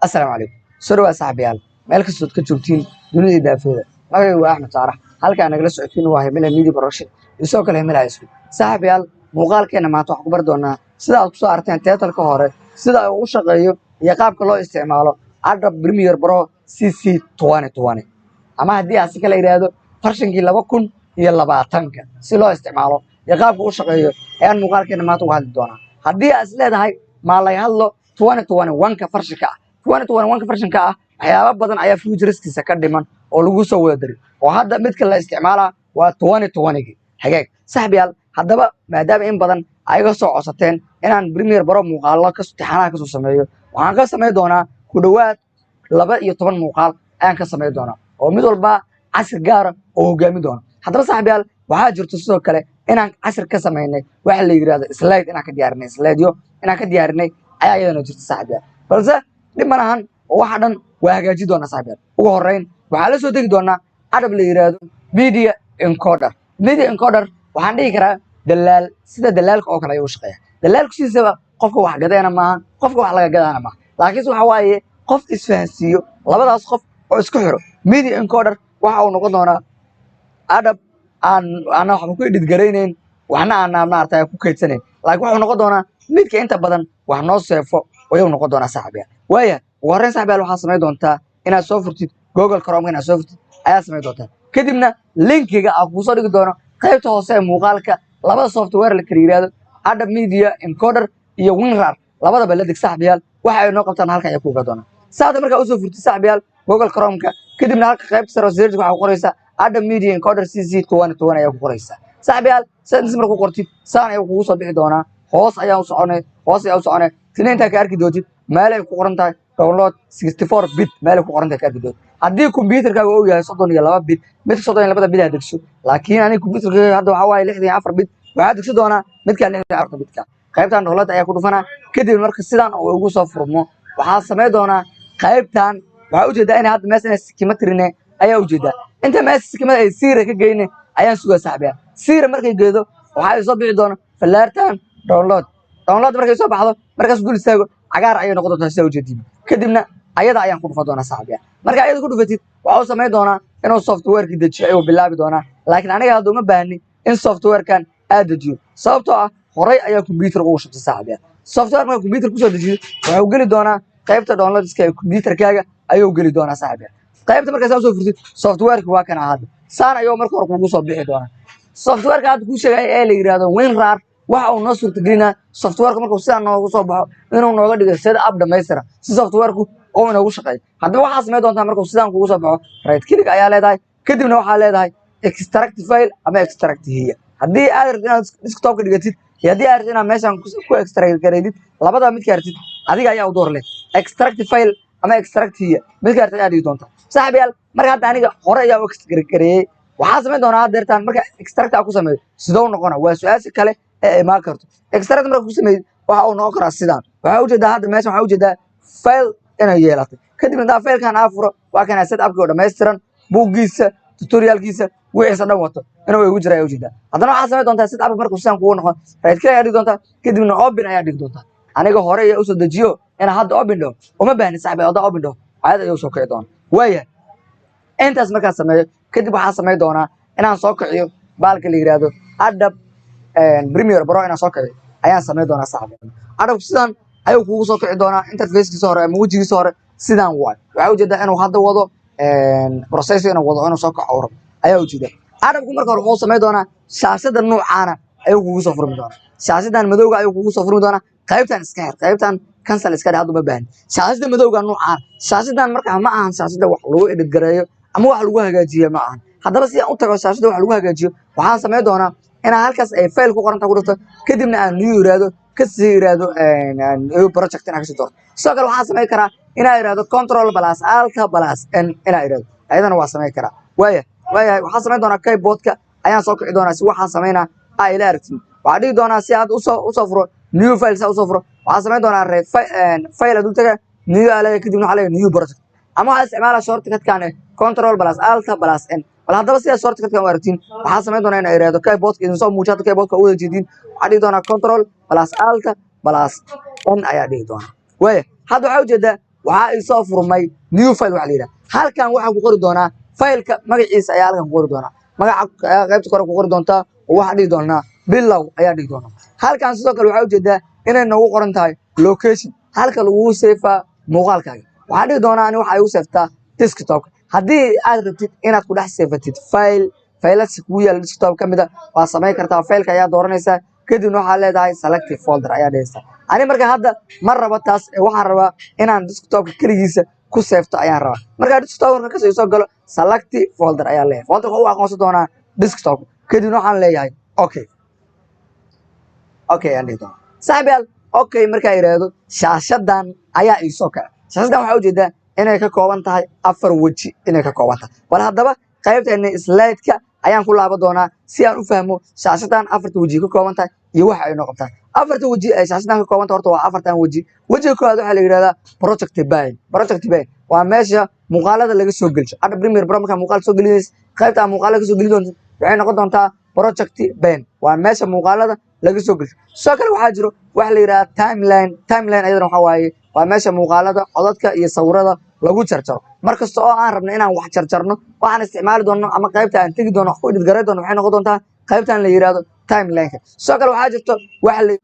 Assalaamu calaykum, soo dhawaad saaxiibayaal, meel kastood ka joogtiin dunida daafeeda. Magacaygu waa Axmed Saarax, halkaa nagala socotiin waa Himila Media Production iyo sidoo kale Himila High School. Saaxiibayaal, muuqaalkeena maanta waxaan ku bari doonaa, sida aad kusoo aragteen title-ka hore, sida uu u shaqeeyo iyo qaabka loo isticmaalo Adobe Premiere Pro CC 2020, ama haddii aad si kale yidhaahdo version-kii 2020-ka, si loo isticmaalo iyo qaabka u shaqeeyo ayaan muuqaalkeena maanta uga hadli doonaa. Haddii aad is leedahay maa laga hadlo 2021-ka version-ka ah, 2021-ka version-ka ah, waxyaabo badan ayaa features-kiisa ka dhiman oo lagu soo wada darin, oo hadda midka la isticmaalaa waa 2020-gii. Hagaag saaxiibayaal, haddaba maadaama in badan ay iga soo codsateen inaan Premiere Pro muuqaalo ka tixanaha kasoo sameeyo, waxaan ka samayn doonaa ku dhowaad 12 muuqaal ayaan ka samayn doonaa, oo mid walba cashir gaara oo hogaamin doona. Haddaba saaxiibayaal, waxaa jirto sidoo kale inaan cashir ka samaynay waxa la yidhahdo slide, inaan ka diyaarinay slide-yo, inaan ka diyaarinay ayaa iyadana jirta saaxiibayaal, balse dhib ma lahan oo waxa dhan waa hagaaji doonaa. Saaxiibayaal, ugu horreyn waxaa la soo degi doonaa app la yidhaahdo Media Encoder. Media Encoder waxaan dhihi karaa dalaal, sida dalaalka oo kale ayuu u shaqeeya. Dalaalku sidiisaba qofka wax gadeena maaha, qofka wax laga gadaana maaha, laakiinse waxa waaye qof isfahansiiyo labadaas qof oo isku xiro. Media Encoder waxa uu noqon doonaa app aan aanan waxba ku edit garaynayn, waxna aanan maaragtay ku kaydsanayn, laakiin wuxuu noqon doonaa midka inta badan wax noo seefo ayuu noqon doonaa saaxiibayaal. Waaya, ugu horreyn saaxiibayaal, waxaad samayn doontaa inaad soo furtid Google Chrome. Inaad soo furtid ayaad samayn doontaa, kadibna link-iga aan kuusoo dhigi doono qaybta hoose ee muuqaalka, labada software la kala yidhaahdo Adobe Media Encoder iyo WinRAR, labadaba la deg saaxiibayaal. Waxa ay noo qabtaan halkan ayaa ku ogaa doonaa. Saada markaa usoo furtid saaxiibayaal Google Chrome-ka, kadibna halka qaybta sare oo search waxaa ku qoraysaa Adobe Media Encoder CC 2020 ayaa ku qoraysaa. Saaxiibayaal, sidaas markaa ku qortid, saan ayuu kugu soo bixi doonaa. Hoos ayaa u soconay, hoos ayaa u soconay, sina intaa ka arki doontid meel ay ku qoran tahay download 64 bit, meel ay ku qoran tahay ka arki doontid. Haddii computerkaaga uu yahay 32 bit, midka 32-da bit aad degso, laakiin aniga computerkayga hadda waxaa waaye 64 bit, waxaa degsi doonaa midka 64 bit-ka. Qaybtan download ayaa ku dhufanaa. Kadib marka sidan uu ugu soo furmo, waxaa samayn doonaa qaybtan. Waxaa ujeedaa inay hadda meesha inay sikima tirine ayaa ujeedaa. Inta meesha sikimada ay siira ka geyne ayaan sugaa saaxiibaya. Siira markay geedo, waxaa ay soo bixi doona fallaartan download. Download markay soo baxdo, markaas dul istaago, cagaar ayay noqon doontaa sidaa ujeediin. Kadibna ayada ayaan ku dhufan doonaa saaxiibaya. Marka ayada ku dhufatid, waxa uu samayn doonaa inuu software-ki dejiyo ayuu bilaabi doonaa, laakiin aniga hadda uma baahni in software-kan aad dejiyo, sababtoo ah horay ayaa computer ugu shubtay saaxiibaya. Software marka computer kusoo dejiyo, wuxuu geli doonaa qaybta downloadska ee computerkaaga ayuu geli doonaa saaxiibaya. Qaybta markaa soo furtid, software-ki waa kana hadda saan ayuu marka hore kugu soo bixi doonaa. Software-ka hadda kuu sheegaya ee la yidhaahdo WinRAR waxa uu noo suurtagelinaa software-ka markuu sidaan noogu soo baxo inuu nooga dhigo sida app dhammaystira, si software-ku uu inoogu shaqeeyo. Haddaba waxaa samayn doontaa, markuu sidaan kugu soo baxo, right click ayaa leedahay, kadibna waxaa leedahay extract file ama extract here. Haddii aad rabtid inaad desktop ka dhigatid iyo haddii aad rabtid inaad meeshan ku extract gareydid, labada midka rabtid adiga ayaa u door leh. Extract file ama extract here, midka rabtid ayaa dhigi doontaa saaxiibayaal. Marka hadda aniga hore ayaa u extract gareeyey. Waxaa samayn doonaa haddeertaan, marka extract aa ku sameeyo, sidoo noqona waa su-aasha kale ee imaan karto. Extract marka ku sameeyey, waxa uu noqon karaa sidaan. Waxaa ujeedaa hadda meeshan, waxaa ujeedaa file inay yeelatay. Kadib intaa file-kan aa furo, waa kana set up-kii oo dhammaystiran, buuggiisa, tutorial-kiisa, wixiisa dhan wato inuu igu jira ayaa ujeedaa. Haddana waxaa samayn doontaa, set up markuu sidaan kugu noqon, right click ayaa dhigi doontaa, kadibna open ayaa dhigi doontaa. Aniga hore ayaa usoo dejiyo, inaan hadda open dhaho uma baahni saxbi. Hadda open dhaho, caadi ayuu soo kici doona. Waayahay, intaas markaan sameeyo kadib, waxaa samayn doonaa inaan soo kiciyo baalka la yidhaahdo Adobe Premiere Pro. Inaan soo kiciyo ayaan samayn doonaa saaxiib. Adobe sidan ayuu kugu soo kici doonaa. Interface-kiisa hore ama wejigiisa hore sidaan waay. Waxaa ujeedaa inuu hadda wado process, inuu wado, inuu soo kaco rabo ayaa ujeedaa. Adobe-ku marka hore wuxuu samayn doonaa shaashada nuucaana ayuu kugu soo furmi doonaa. Shaashadan madowga ayuu kugu soo furmi doonaa. Qaybtan iska xir, qaybtan cancel iska dheh, hadda uma baahni. Shaashada madowga nuucaan, shaashadan marka ma ahan shaashada wax lagu edit gareeyo ama wax lagu hagaajiyo ma ahan. Haddaba si aan u tago shaashada wax lagu hagaajiyo, waxaan samayn doonaa inaan halkaas ay file ku qoranta ku dhufto, kadibna aan new iraahdo, kasii iraahdo new project, inaan kasii doorto. Sidoo kale waxaan samayn karaa inaan iraahdo Control plus Alt plus N inaan iraahdo, ayadana waa samayn karaa. Waaya, waayahay, waxaan samayn doonaa keyboardka ayaan soo kici doonaa si waxaan samaynaa aa ila aragtin. Waxaan dhihi doonaa si aad usoo furo new file, si usoo furo, waxaan samayn doonaa file aad u taga, new aa leeyahay, kadibna waxaa leeyahay new project, ama waxaa isticmaalaa shortcutkan eh Control plus Alt plus N. Bal haddaba sidaa shortcutkan u aragtiin, waxaan samayn doonaa inaa iraahdo keyboardka idin soo muujiyo. Hadda keyboardka u wada jeedin, waxaan dhihi doonaa Control plus Alt plus N ayaa dhihi doonaa. Waaya, hadda waxaa ujeedaa Waxaa isoo furmay new file waxa la yidhaha. Halkan waxaa ku qori doonaa faylka magaciisa ayaa halkan ku qori doonaa. Magaca ayaa qaybta kore ku qori doontaa oo waxaa dhihi doonaa bilow ayaa dhihi doonaa. Halkan sidoo kale waxaa ujeedaa inay noogu qoran tahay location, halka lagugu seefaa muuqaalkaaga. Waxaa dhihi doonaa ani waxaa igu seeftaa desktopka. Haddii aad rabtid inaad ku dhex seefatid file, faylas kugu yaala desktop ka mid a waa samayn kartaa. Faylka ayaa dooranaysaa, kadibna waxaa leedahay selective folder ayaa dhehaysaa. Ani marka hadda ma rabo taas ee waxaan rabaa inaan desktopka keligiisa ku seefto ayaan rabaa. Markaa desktop marka kasoo soo galo, select folder ayaa leeyahay. Folderka u aqoonsan doonaa desktop. Kadibna waxaan leeyahay okay. Okay ayaan dhihi doonaa, saaxiibayaal. Okay markaa yidhaahdo, shaashadan ayaa iisoo kaca. Shaashadan waxaa ujeedaa inay ka kooban tahay afar weji inay ka kooban tahay. Bal haddaba qaybteena slide-ka ayaan ku laaban doonaa si aan u fahmo shaashadan afarta weji ka kooban tahay iyo waxa ay noo qabtaan. Afarta weji ay shaashadan ka kooban tahay horta waa afartan weji. Wejiga koowaad waxaa la yidhahdaa project pane. Project pane waa meesha muuqaalada laga soo gelsho. Hadda Premiere Pro markaa muuqaal soo gelinaysa, qaybta aad muuqaalada ka soo geli doonto waxay noqon doontaa project pane, waa meesha muuqaalada laga soo gelsho. Sidoo kale waxaa jiro waxa la yidhahdaa timeline. Timeline ayadana waxaa waaye waa meesha muuqaalada, codadka iyo sawirada lagu jarjaro. Mar kasta oo aan rabno inaan wax jarjarno, waxaan isticmaali doonno ama qaybta aan tegi doono, wax ku edit garay doono, waxay noqon doontaa qaybtan la yidhahdo timelineka. Sidoo kale waxaa jirto waxa la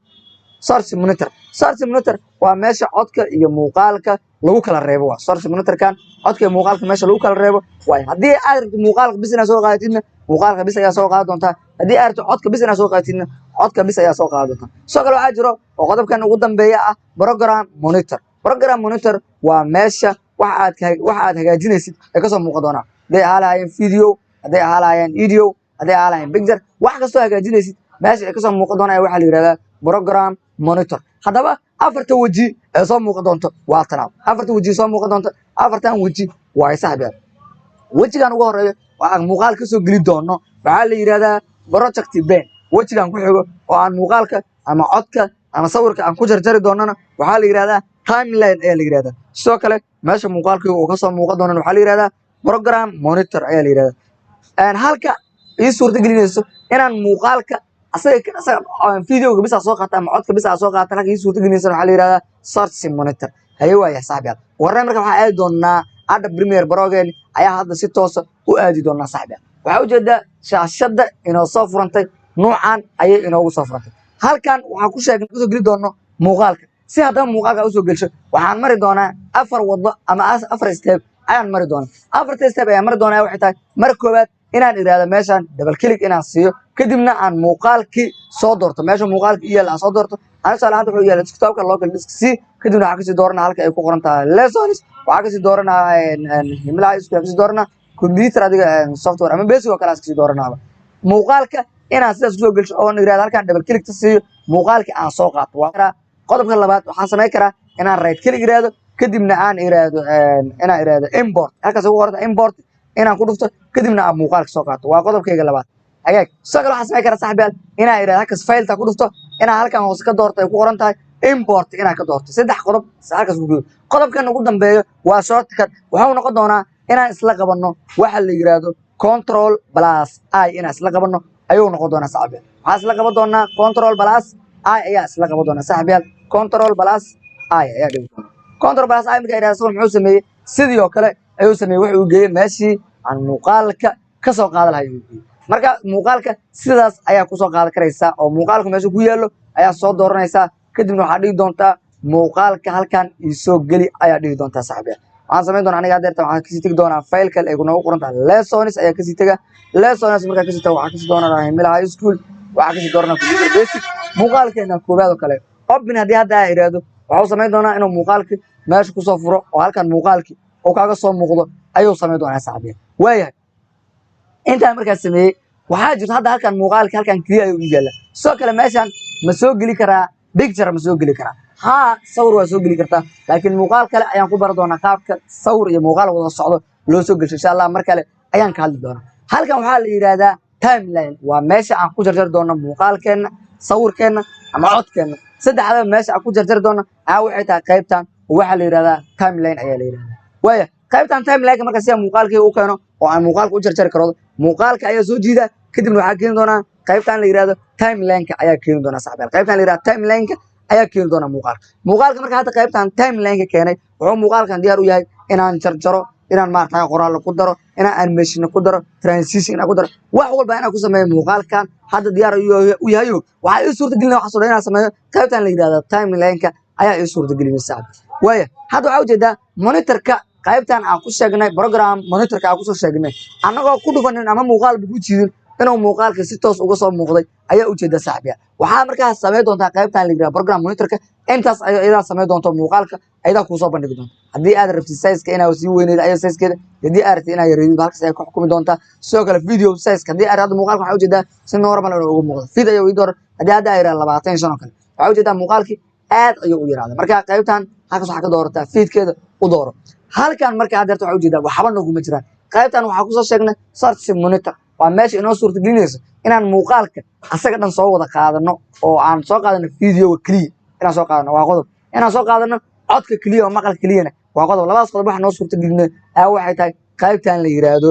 source monitor. Source monitor waa meesha codka iyo muuqaalka lagu kala reebo. Waa source monitorkan codka iyo muuqaalka meesha lagu kala reebo waay. Haddii aad rabtid muuqaalka bis inaad soo qaadatidna, muuqaalka bis ayaa soo qaadan doontaa. Haddii aad rabtid codka bis inaad soo qaadatidna, codka bis ayaa soo qaadan doontaa. Sidoo kale waxaa jiro oo qodobkan ugu dambeeya ah program monitor. Program monitor waa meesha waxa aad hagaajinaysid ay kasoo muuqan doonaan, hadday ahaa lahaayeen video, hadday ahaa lahaayeen video, hadday ahaa lahaayeen picture. Wax kastoo hagaajinaysid meesha ay kasoo muuqan doonaan waxaa la yidhahdaa program monitor. Haddaba afarta weji ee soo muuqan doonto waa tanaa. Afarta weji soo muuqan doonto, afartan weji waa, saaxiibyaal. Wejigan ugu horeeyo waxaan muuqaal kasoo geli doono waxaa la yidhahdaa project pane. Wejigan ku xigo oo aan muuqaalka ama codka ama sawirka aan ku jarjari doonana waxaa la yidhahdaa timeline ayaa la yidhahdaa. Sidoo kale meesha muuqaalkii uu kasoo muuqan doonana waxaa la yidhahdaa program monitor ayaa la yidhahdaa. Halka ii suurta gelinayso inaan muuqaalka asaga videoga bisa soo qaata ama codka bisa soo qaata, halka ii suurta gelinayso waxaa la yidhahdaa source monitor. Haye, waaya saaxiibyaal. Warre marka waxaa aadi doonaa hadda Premiere Pro-geen ayaa hadda si toosa u aadi doonaa, saaxiibyaal. Waxaa ujeedaa shaashadda inoo soo furantay, nuucan ayay inoogu soo furantay. Halkan waxaan ku sheegnay kusoo geli doono muuqaalka. Si haddaba muuqaalka usoo gelsho, waxaan mari doonaa afar waddo ama afar step ayaan mari doonaa. Afarta step ayaan mari doonaa waxay tahay: marka koowaad inaan idhaahdo meeshaan double click inaan siiyo, kadibna aan muuqaalkii soo doorto, meesha muuqaalka i yaalla aan soo doorto. Ani tusaale ahaan wuxuu yaalla desktopka, local disk C. Kadibna waxaan kasii dooranaa halka ay ku qoran tahay lessons. Waxaan kasii dooranaa Himila High School. Kasii dooranaa computer adiga software ama basic oo kale aan kasii dooranaaba. Muuqaalka inaan sidaas kusoo gelsho oon idhahdo halkaan double click ta siiyo, muuqaalka aan soo qaato waa karaa. Qodobka labaad waxaan samayn karaa inaan right click idhaahdo, kadibna aan iraahdo inaan iraahdo import, halkaas ugu qoranta import inaan ku dhufto, kadibna aan muuqaalka soo qaato. Waa qodobkayga labaad. Hagaag, sidoo kale waxaan samayn karaa, saaxiibayaal, inaan iraahdo halkaas fileta ku dhufto, inaan halkan hoose ka doorto ay ku qoran tahay import inaan ka doorto. Saddex qodob halkaas ku gudo. Qodobkan ugu dambeeyo waa shortcut. Wuxuu noqon doonaa inaan isla qabanno waxa la yiraahdo control plus i. Inaan isla qabanno ayuu noqon doonaa, saaxiibayaal. Waxaan isla qaban doonaa control plus i ayaa isla qaban doonaa, saaxiibayaal. Control plus i ayaa dhigi doonaa. Control plus i markaa idhahdo, isagu muxuu sameeyey? Sidii oo kale ayuu sameeyey. Wuxuu geeyey meeshii aan muuqaalka ka soo qaadan lahay ayuu geeyey. Marka muuqaalka sidaas ayaa kusoo qaadan karaysaa oo muuqaalka meesha ku yaallo ayaa soo dooranaysaa, kadibna waxaa dhihi doontaa muuqaalka halkan iisoo geli ayaa dhihi doontaa. Saaxiibayaal, waxaan samayn doonaa aniga hadeerta waxaan kasii tegi doonaa file kale ay noogu qoran tahay lessons ayaa kasii tega. Lessons markaa kasii tago, waxaan kasii doonaa Himila High School, waxaa kasii dooranaa computer basic, muuqaalkeena koowaad oo kale. Open haddii hadda aa idhaahdo, waxuu samayn doonaa inuu muuqaalkii meesha kusoo furo oo halkan muuqaalkii uu kaaga soo muuqdo ayuu samayn doonaa, saaxiibayaal. Waayahay, intaan markaas sameeyey, waxaa jirto hadda halkan muuqaalka halkan keliya ayuu u yaalla. Sidoo kale meeshan ma soo geli karaa picture? Ma soo geli karaa? Haa, sawir waa soo geli kartaa, laakiin muuqaal kale ayaan ku bari doonaa qaabka sawir iyo muuqaal wada socdo loo soo gelsho. Insha Allah mar kale ayaan ka hadli doonaa. Halkan waxaa la yidhaahdaa timeline, waa meesha aan ku jarjari doono muuqaalkeenna, sawirkeenna ama codkeenna. Saddexdaba meesha aan ku jarjari doono ayaa waxay tahay qaybtan oo waxaa la yidhahdaa timeline ayaa la yidhahdaa. Waaya, qaybtan timelineka marka si aan muuqaalkii u keeno oo aan muuqaalka u jarjari karo, muuqaalka ayaa soo jiida, kadibna waxaa keeni doonaa qaybtan la yidhahdo timelineka ayaa keeni doonaa, saaxiibayaal. Qaybtan la yidhahdo timelineka Ayaa keeni doonaa muuqaalka. Muuqaalka marka hadda qaybtan timeline-ka keenay, wuxuu muuqaalkan diyaar u yahay inaan jarjaro, inaan maaragtay qoraallo ku daro, inaan animation ku daro, transition inaan ku daro, wax walba inaan ku sameeyo. Muuqaalkan hadda diyaar u yahayo. Waxaa ii suurta gelinaya waxaas oo dhan inaan sameeyo qaybtan la yidhahda timeline-ka ayaa ii suurta gelinaya, saaxiib. Waaya, hadda waxaa ujeedaa monitorka qaybtan aan ku sheegnay, program monitorka aan kusoo sheegnay, annagoo ku dhufanin ama muuqaalba ku jiidin, inuu muuqaalka si toos uga soo muuqday ayaa ujeeda, saaxiibya. Waxaa markaas samayn doontaa qaybtan la yidhahda program monitorka. Intaas ayadaa samayn doonto, muuqaalka ayadaa kuusoo bandhigi doonta. Haddii aad rabtid sizeka inaad sii weyneyd, ayada sizekeeda. Haddii aad rabtid inaad yareydid, halkaas ayaa ku xukumi doontaa. Sidoo kale video sizeka, haddii aad hadda muuqaalka waxaa ujeedaa si normal inuu ugu muuqdo, feed ayaa ii dooran. Haddii hadda ay yidhahda 25 oo kale, waxaa ujeedaa muuqaalkii aad ayuu u yaraaday. Marka qaybtan halkaas waxaa ka doorataa feedkeeda u dooro halkan. Marka hadda waxaa ujeedaa waxba noguma jiraan. Qaybtan waxaa kusoo sheegnay source monitor, waa meesha inoo suurtagelinayso inaan muuqaalka asaga dhan soo wada qaadano, oo aan soo qaadano videoga keliya inaan soo qaadano waa qodob, inaan soo qaadano codka keliya oo maqal keliyana waa qodob. Labadaas qodob waxa noo suurtagelinay ayaa waxay tahay qaybtan la yiraahdo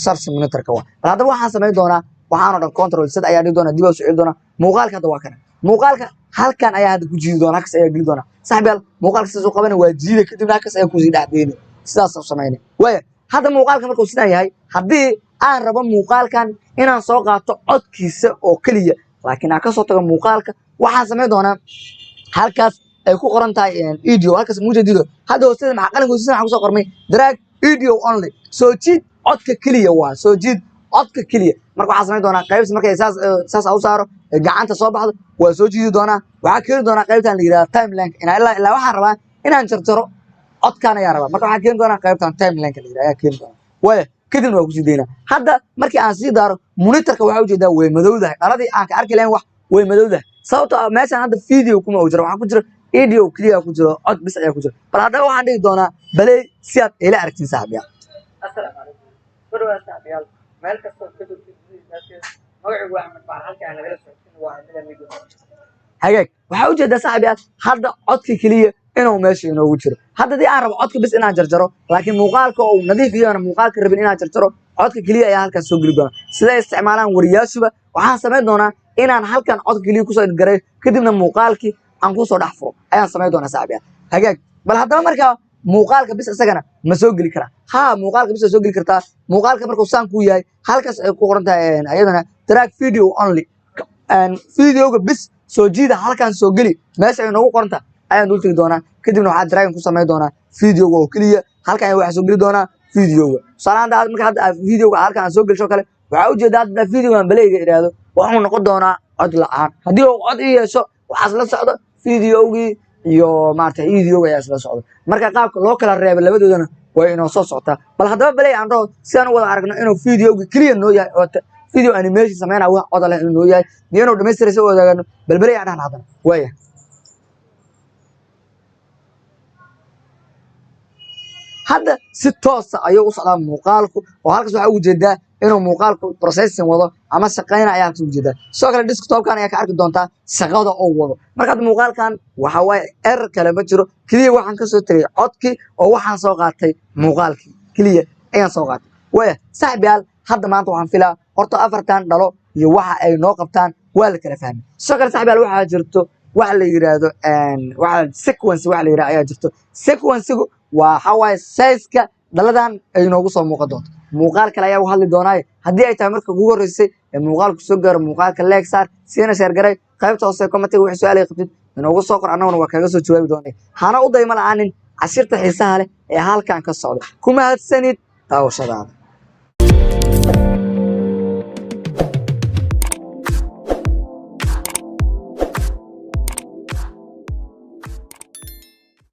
source monitorka. Waa bal haddaba waxaan samayn doonaa waxaan oo dhan control Z ayaa dhigi doonaa, dib u soo doonaa. Muuqaalka hadda waa kana. Muuqaalka halkan ayaa hadda ku jiidi doona, halkaas ayaa geli doona, saaxiib. Muuqaalka sidaas u qabana waa jiida, kadibna halkaas ayaa kusii dhex deyni, sidaas u samaynay. Waaya, hadda muuqaalka markuu sidaan yahay, haddii aan rabo muuqaalkan inaan soo qaato codkiisa oo keliya, laakiin aan kasoo tago muuqaalka, waxaan samayn doonaa halkaas ay ku qoran tahay audio. Halkaas muujadido hadda hoosteeda maxaa qalinka hoostiisa maxaa kusoo qormay? Drag audio only, soo jiid codka keliya, waa soo jiid codka keliya. Marka waxaa samayn doonaa qaybta markay saas u saaro, gacanta soo baxdo, waa soo jiidi doonaa. Waxaa keeni doonaa qaybtan la yidhahda timeline inaa ilaa waxaan rabaa inaan jarjaro codkan ayaa rabaa. Marka waxaa keeni doonaa qaybtan timeline la yidhahda ayaa keeni doonaa. Waaya, kadibna waa kusii daynaa. Hadda markii aan sii daaro monitorka, waxaa ujeedaa way madowdahay. Dhaladii aan ka arki lahayn wax way madowdahay, sababtoo ah meeshaan hadda video kuma uu jiro, waxaa ku jira audio keliya ku jiro, cod bis ayaa ku jiro. Bal haddaba waxaan dhigi doonaa play si aad ila aragtiin, saaxiibyaal. Assalaamu calaykum, soo dhawaad saaxiibyaal, meel kastoo ka joogtid. Magacigu waa Axmed Baar, halka aan nagala socotin waa Himila Media. Hagaag, waxaa ujeedaa, saaxiibyaal, hadda codka keliya inuu meesha inoogu jiro. Hadda haddii aan rabo codka bis inaan jarjaro, laakiin muuqaalka uu nadiif iyona muuqaalka rabin inaan jarjaro, codka keliya ayaa halkaas soo geli doona, siday isticmaalaan wariyaashuba. Waxaan samayn doonaa inaan halkan codka keliya kusoo garay, kadibna muuqaalkii aan kusoo dhex furo ayaan samayn doonaa, saaxiibyaal. Hagaag, bal haddaba markaa muuqaalka bis isagana ma soo geli karaa? Ha, muuqaalka bis waa soo geli kartaa. Muuqaalka markuu saan ku yahay, halkaas ay ku qoran tahay ayadana drag video only, videoga bis soo jiida, halkan soo geli, meesha ay noogu qoran tahay ayaan dul tegi doonaa. Kadibna waxaa dragging ku samayn doonaa videoga oo keliya. Halkan ayaa waxaa soo geli doonaa videoga. Tusaale ahaan, marka hadda videoga halkan aan soo gelisho kale, waxaa ujeedaa hadda videogan playga idhaahdo, wuxuu noqon doonaa cod la'aan. Haddii uu cod ii yeesho, waxaas la socdo videogii iyo maarata videoga ayaa isla socdo. Marka qaabka loo kala reebo labadoodana way inoo soo socotaa. Bal haddaba play aan dhaho si aan u wada aragno inuu videogii keliya noo yahay oo video animation sameynaya wax coda leh inuu noo yahay iyo inuu dhamaystiraysa u wadaagano. Bal play aan dhahna haddana. Waaya, hadda si toosa ayuu u socdaa muuqaalku, oo halkaas waxaa ugu jeedaa inuu muuqaalku processing wado ama shaqayna ayaa halkaas ugu jeedaa. Sidoo kale desktopkan ayaa ka arki doontaa shaqada uu wado. Marka hadda muuqaalkan waxa waaye error kale ma jiro, keliya waxaan kasoo tegay codkii oo waxaan soo qaatay muuqaalkii keliya ayaan soo qaatay. Waaya, saaxiibyaal, hadda maanta waxaan filaa horta afartan dhalo iyo waxa ay noo qabtaan waa la kala fahmay. Sidoo kale, saaxiibyaal, waxaa jirto waxa la yiraahdo waxa sequence waxa la yiraahdo ayaa jirto. Sequencegu waxa waaye size-ka dhaladan ay noogu soo muuqan doonto. Muuqaal kale ayaa u hadli doonaaye. Haddii ay tahay marka ugu horreysay ee muuqaalku soo gaaro, muuqaalka like saar, siina share garay. Qaybta hoose commentiga wixii su'aal ay qabtid inoogu soo qor, annaguna waa kaga soo jawaabi doonay. Hana u dayma la'aanin cashirta xiisaha leh ee halkan ka socda. Ku mahadsanid daawashadaada.